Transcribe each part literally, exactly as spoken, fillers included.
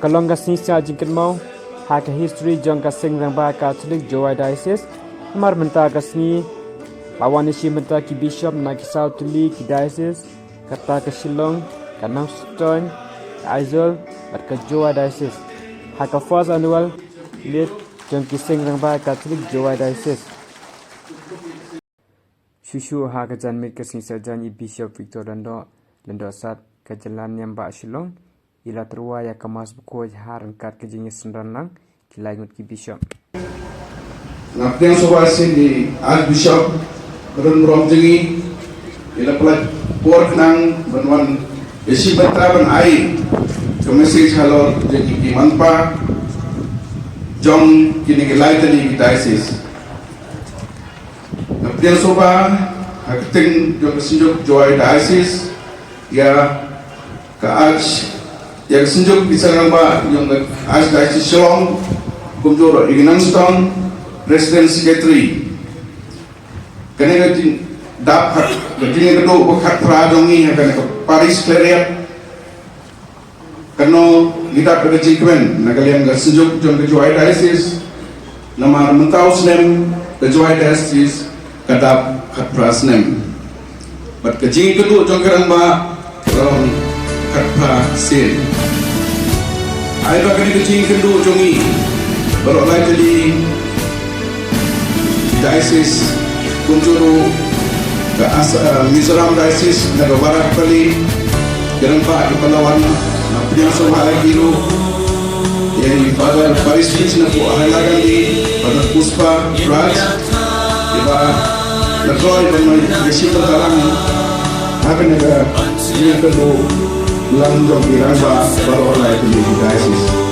Ka long ka sngi sah jingkynmaw ha ka history jong ka Seng Rangbah Katholik Jowai Diocese. Namar mynta ka sngi la wan ïa shi bynta ki bishop na ki saw tylli ki diocese, kata ka Shillong, ka Nongstoiñ, ka Aizawl bad ka Jowai Diocese, ha ka first annual Lead jong ki Seng Rangbah Katholik Jowai Diocese. Shuh shuh ha ka janmiet ka sngi Saitjaiñ, i Bishop Victor Lyngdoh, Lyngdoh Sat, ka jylla niam bah Shillong, i la tyrwa ïa ka Mass bakhuid ha ryngkat ka jingïasynran lang ki lai ngut ki bishop. Nga pdiang sngewbha sha i Archbishop, ka don burom jong ngi, i la pynlait por khnang ban wan ïa shi bynta ban ai ka message halor jong ki manpa jong kine ki lai tylli ki diocese. Nga pdiang sngewbha ha ka kyrteng jong ka Synjuk Jowai Diocese ïa ka Arch, ïa ka Synjuk ki Seng Rangbah jong ka Archdiocese Shillong, kumjuh ruh ïa ka Nongstoiñ, President Secretary. Kane ka jingdap ha ka jingïakynduh ba khatphra jong ngi ha kane ka Parish Cleriat. Kano ngi dap da ka jingkmen na ka liang ka Synjuk jong ka Jowai Diocese, namar mynta u snem ka Jowai Diocese ka dap khatphra snem. Bad ka jingïakynduh jong ki rangbah ka long khatphra sien. Ai ba kane ka jingïakynduh jong ngi baroh lai tylli diocese, kumjuh ruh ka As-, eh, Mizoram Diocese na ka Barak Valley, ki rangbah kiba la wan, nga pdiang sngewbha ïa ki ruh, ïa i Father Parish Priest na pdeng Hailakandi, Father Pushpa Raj, iba la kloi ban ïashim bynta lang ha kane ka jingïakynduh lang jong ki rangbah baroh lai tylli ki diocese.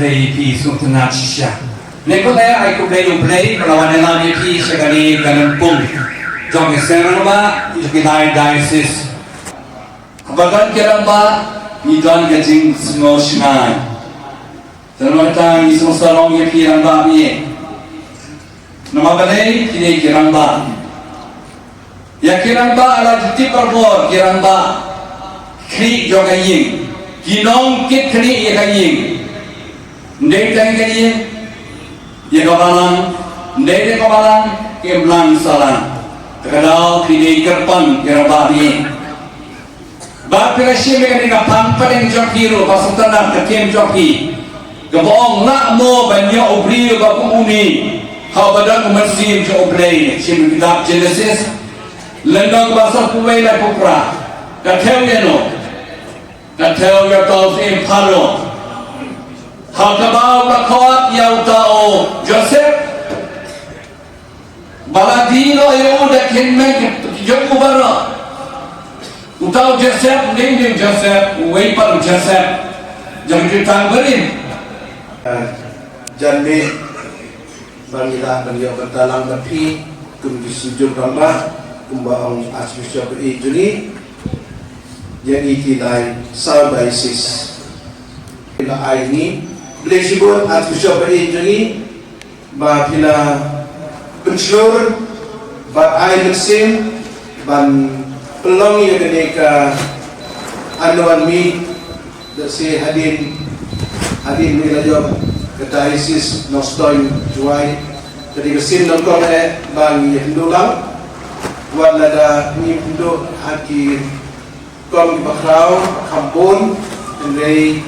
Ïa phi sngewtynnat shisha. Ne ko ne ai khublei ïa U Blei ba la wan ïalam ïa phi sha kane ka lympung jong ki seng rangbah jong ki lai diocese. Haba don ki rangbah ngi don ka jingsngew shngaiñ. Te namar kata ngi sngewsarong ïa phi rangbah ba ïeit. Namar balei phi dei ki rangbah. Ïa ki rangbah la ju tip barabor, ki rangbah khlieh jong ka ïing, ki nongkit khlieh ïa ka ïing. Ym dei tang ka ïing, ïa ka balang, ym dei tang ka balang, ka imlang sahlang. Te ka daw phi dei kyrpang ki rangbah ba ïeit. Ba phi la shim ïa kane ka phang pdeng jong phi ruh, ba sngewtynnat ka ktien jong phi, kaba ong lah mo ban ïoh u briew ba kum une, haba don u Mynsiem jong U Blei. Shim ïa ka kitab Genesis lynnong kaba sanphew wei, laiphew phra. Ka thew ïa no? Ka thew ïa uta u syiem Pharaoh. Ha kaba u la khot ïa uta u Joseph. Ba la die noh ïa u da ki hynmen ki jong u baroh. Uta u Joseph, ym dei u Joseph, uwei pat u Joseph. Jong ki tang barim. Jan mih ba ngi lah ban ïoh bynta lang bad phi kum ki sujur rangbah, kumba ong Archbishop ba ïeit jong ngi. Ïa ngi ki lai saw diocese. Phi la ai ngi, Blei shibun Archbishop ba ïeit jong ngi. Ba phi la pynshlur bad ai mynsiem ban pynlong ïa kane ka annual meet. Lehse hadien, hadien ba ngi la ïoh ka diocese Nongstoiñ Jowai, ka dei ka sien nyngkong eh ba ngi ïakynduh lang. Wat lada ngi ïakynduh ha ki kong kiba khraw kham bun, hynrei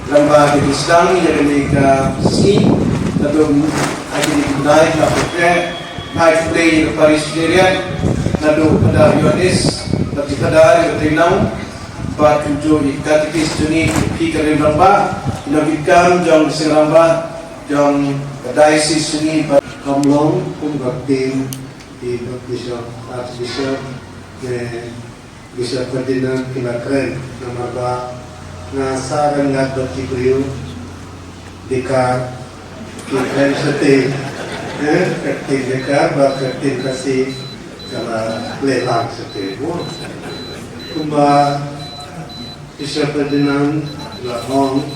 lyngba ki sdang ïa kane ka sngi, naduh ha kine ki bnai, nga pyrkhat, nga ai khublei ïa ka Parish Shiliang, naduh Phadar Ïoannis bad ki Phadar ïa ka Tyngnong, bad kumjuh ïa ki katekis jong ngi, ki phi ki rangbah, ki nongkitkam jong ki seng rangbah jong ka diocese jong ngi, bad kam long kum ka ktien ki Bishop, Archbishop, ne Bishop Ferdinand ki la kren, namar ba nga sah ryngkat bad ki briew Dhikar, ki kren shatei, eh, ka ktien Dhikar bad ka ktien Khasi ka la pynlong shatei. Kumba Bishop Ferdinand la ong,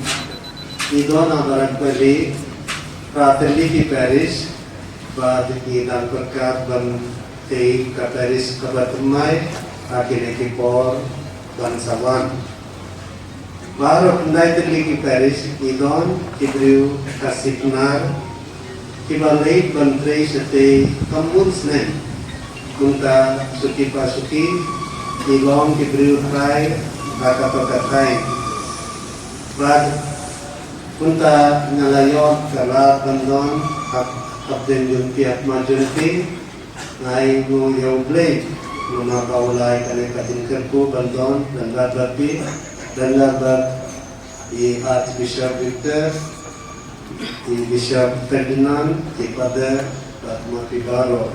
ngi don ha baroh kawei, phra tylli ki parish, bad ngi dang pyrkhat ban tei ka parish kaba thymmai ha kine ki por ban sa wan. Baroh khyndai tylli ki parish ngi don ki briew Khasi Pnar kiba leit ban trei shatei kam bun snem. Kumta suki pa suki ngi long ki briew trai ha kata ka thaiñ. Bad kumta nga la ïoh ka lad ban don hap, hapdeng jong phi, hap mar jong phi. Nga ai nguh ïa U Blei namar ba u la ai kane ka jingkyrkhu ban don ryngkat bad phi, ryngkat bad i Archbishop Victor, i Bishop Ferdinand, i Father, bad ma phi baroh.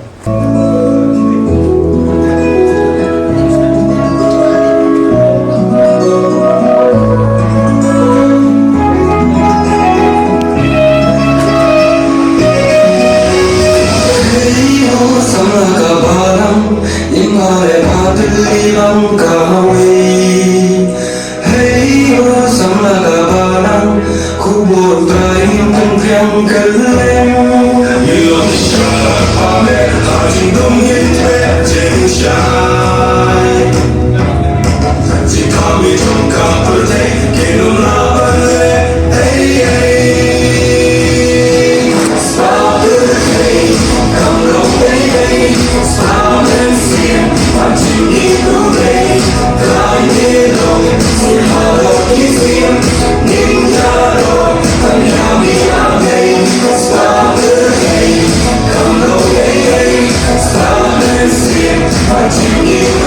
Hei ho, samla ka balang, ïing mare pha tylli lang kawei. Hei ho, samla ka balang, khubor Trai ngin pynpriang kylleng. Ngi long ki shar pame, ha jingdum ngin peit jingshai. Jingkham jong ka pyrthei, kin ym lah ban leh ei ei. Spah pyrthei, kam long ei ei. Spah mynsiem, ha jingim U Blei. Trai ngi long, sngewbha ki siem. Ngin ïaroh, kam ïa mi ïa mei. Spah pyrthei, kam long ei ei. Spah mynsiem, ha jingim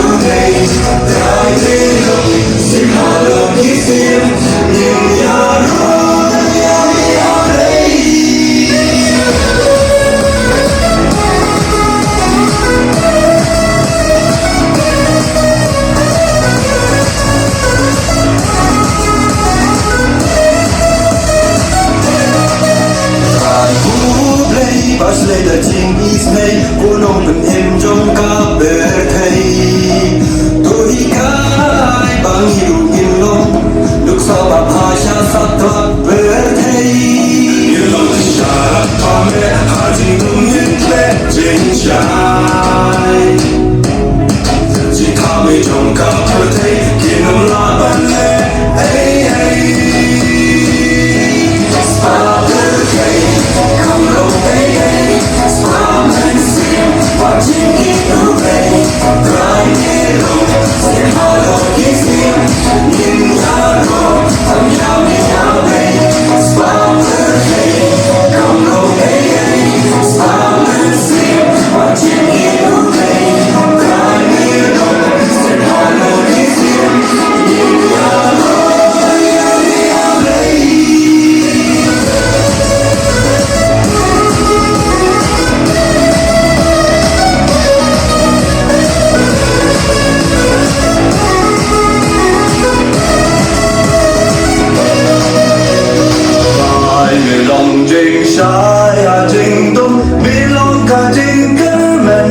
Ai, mi long jingshai ha jingdum, mi long ka jingkyrmen.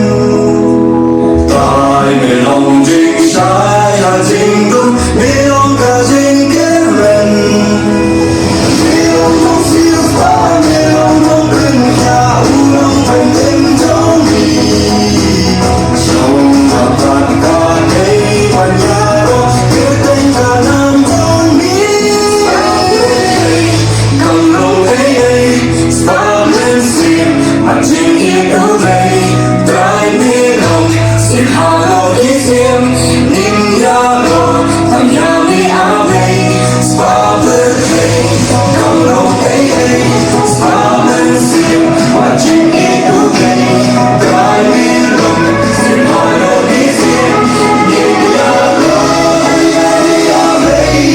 Ai, mi long jingshai ha jingdum, mi long ka jingkyrmen. Mi long nongsiewspah, mi long nongkynja, u nongpynim jong mi. Shong ha pdeng ka dei ban ïaroh kyrteng ka nam jong mi. Kam long ei ei, spah mynsiem, ma jingïeit U Blei. Trai mi long sien halor ki sien, ngin ïaroh tang ïa mi A Blei. Spah pyrthei, kam long ei ei, spah mynsiem, ma jingïeit U Blei. Trai mi long sien halor ki sien, ngin ïaroh tang ïa mi A Blei.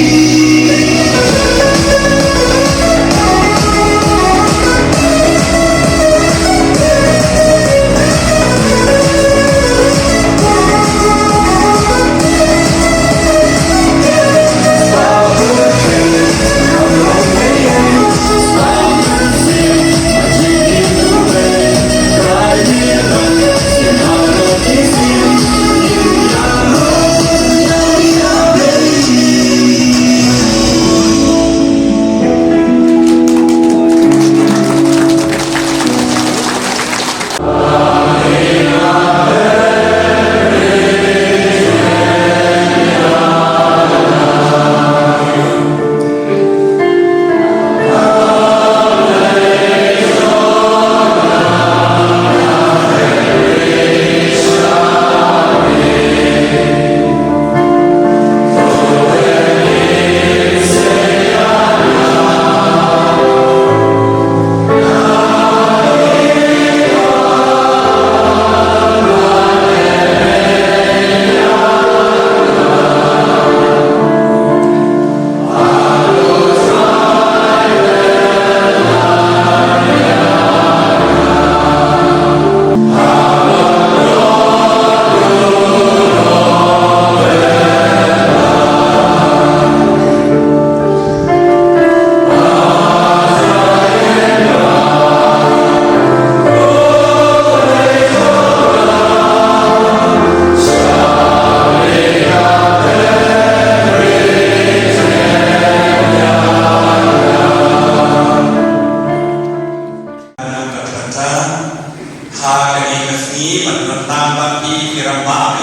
Ha kane ka sngi ban pynthame bad ki rangbah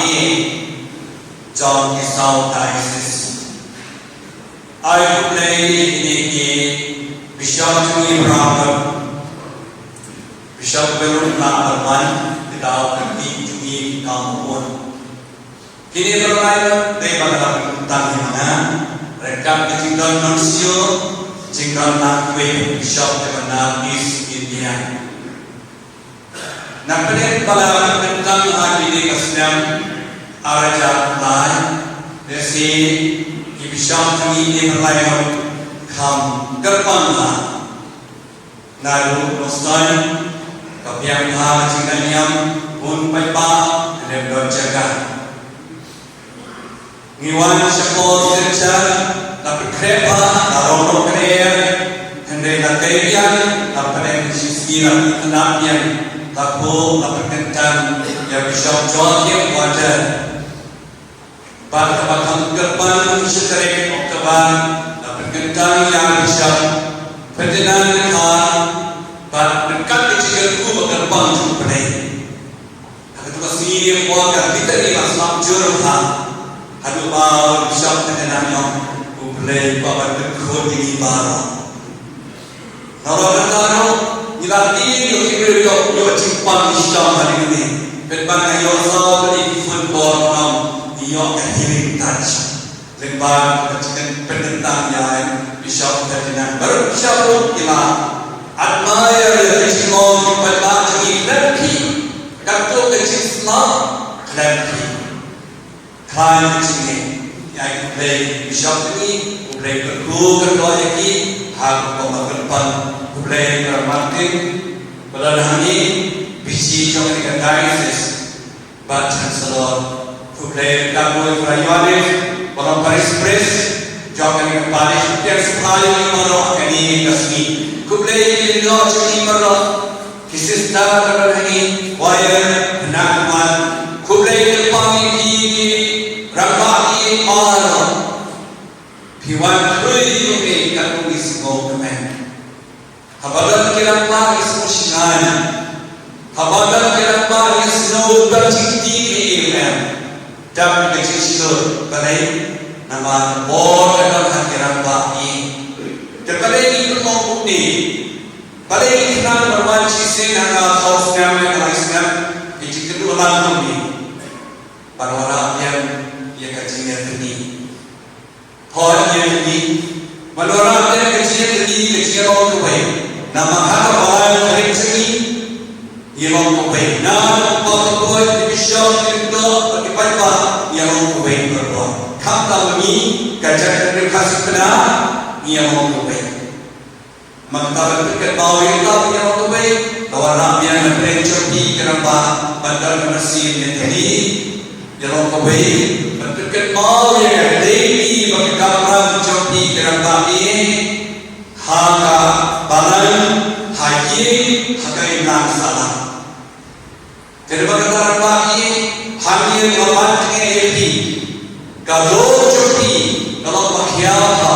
jong ki saw diocese. Ai khublei ïa kine ki bishop jong ngi baroh, Bishop William Lamberman, ki daw kyrteng jong ngi ki kam bun. Kine baroh lai ngut dei ba ka la pynkyntang ïa nga ryngkat ka jingdon nuncio, jingdon nongkawei bishop jong ka East India. Napdeng ba la pynkyntang ha kine ki snem ar hajar lai, lehse ki bishop jong ngi baroh lai ngut kham kyrpang ha. Naduh Boston, ka biang bha ka jingdon niam, bun paidbah, ka dei don jaka. Ngi wan sha Falls Church, la pynkhreh bha, la rong rong kner, hynrei la kei biang, la pyneng shisngi la pynkhyndap biang, la phuh, la pynkyntang ïa Bishop Joachim Walter. Bad kaba kham kyrpang, sha tarik October, la pynkyntang ïa Bishop Ferdinand Kha, bad ryngkat ka jingkyrkhu ba kyrpang jong U Blei. Ha katu ka sngi, ka por ka dei tang ba sngap jur bha. Haduh ba u Bishop te u ong, U Blei u kwah ban pynkhuid ïa ngi baroh. Namar kata ruh ngi la tieng ïa ki briew, ïa, ïa jingpang ïa sha ha ri ne. Pynban nga ïoh saw tylli ki phone call, ngi ïoh ka healing touch. Lyngba ka jingpynkyntang ïa u Bishop Ferdinand, baroh ki briew ki la admire ïa ka jinglong, ki paidbah jong ngi, khlem phi. Katto ka jingsngew, khlem phi. Khlaiñ ka jingim. Ngi ai khublei ïa u Bishop jong ngi, U Blei pynkup kyrdoh ïa ki ha ka rukom ba kyrpang. Khublei ïa u Reverend Martin, ba don hangne, P C jong kane ka diocese, bad Chancellor. Khublei ïa u Reverend Ioannis, ba long Parish Priest jong kane ka parish, u pdiang supply ïa ngi baroh ha kane ka sngi. Khublei ïa ki lyngdoh jong ngi baroh. Ki sister ka don hangne, choir, khynnah kynmaw, khublei kyrpang ïa phi, ki rangbah, ki baroh. Phi wan khlem ïa phi katkum ki sngewkmen. Haba don ki rangbah ki sngewsynei. Haba don ki rangbah ki sngewdon jingtip ïa phi. Dap ka jingshlur, balei? Namar ka bor ka don ha ki rangbah ïa. Te balei ngi pynlong kumne? Balei ngi khnang ban wan shisien ha ka saw snem ne ka lai snem, ki jingkynduh lang kumne? Ban wanrah biang ïa ka jingïatylli. Hooid, ïatylli. Ban wanrah biang ïa ka jingïatylli, ka jingïalong kawei. Namar ha ka balang ka ri jong ngi, ngi long kawei. Na u kpa u kmie, ki bishop, ki lyngdoh, ki paidbah, ngi long kawei baroh. Khamtam ngi, ka jaitbynriew Khasi Pnar, ngi long kawei. Namar kata ban pynkynmaw ïa kata, ngi long kawei. Ka wanrah biang na pdeng jong phi ki rangbah, ban don ka mynsiem ïatylli, ngi long kawei. Ban pynkynmaw ïa ka dei ki ba ka kamram jong phi ki rangbah, ïa ha ka balang, ha ïing, ha ka imlang sahlang. Te namar kata rangbah, ïa, hangne nga ban tngen ïa phi, ka role jong phi ka long ba khiaw ha,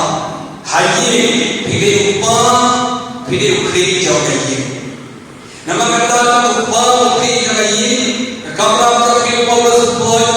ha ïing phi dei u kpa, phi dei u khlieh jong ka ïing. Namar kata u kpa, u khlieh jong ka ïing, ka kamram jong phi, u Paulus u Paul,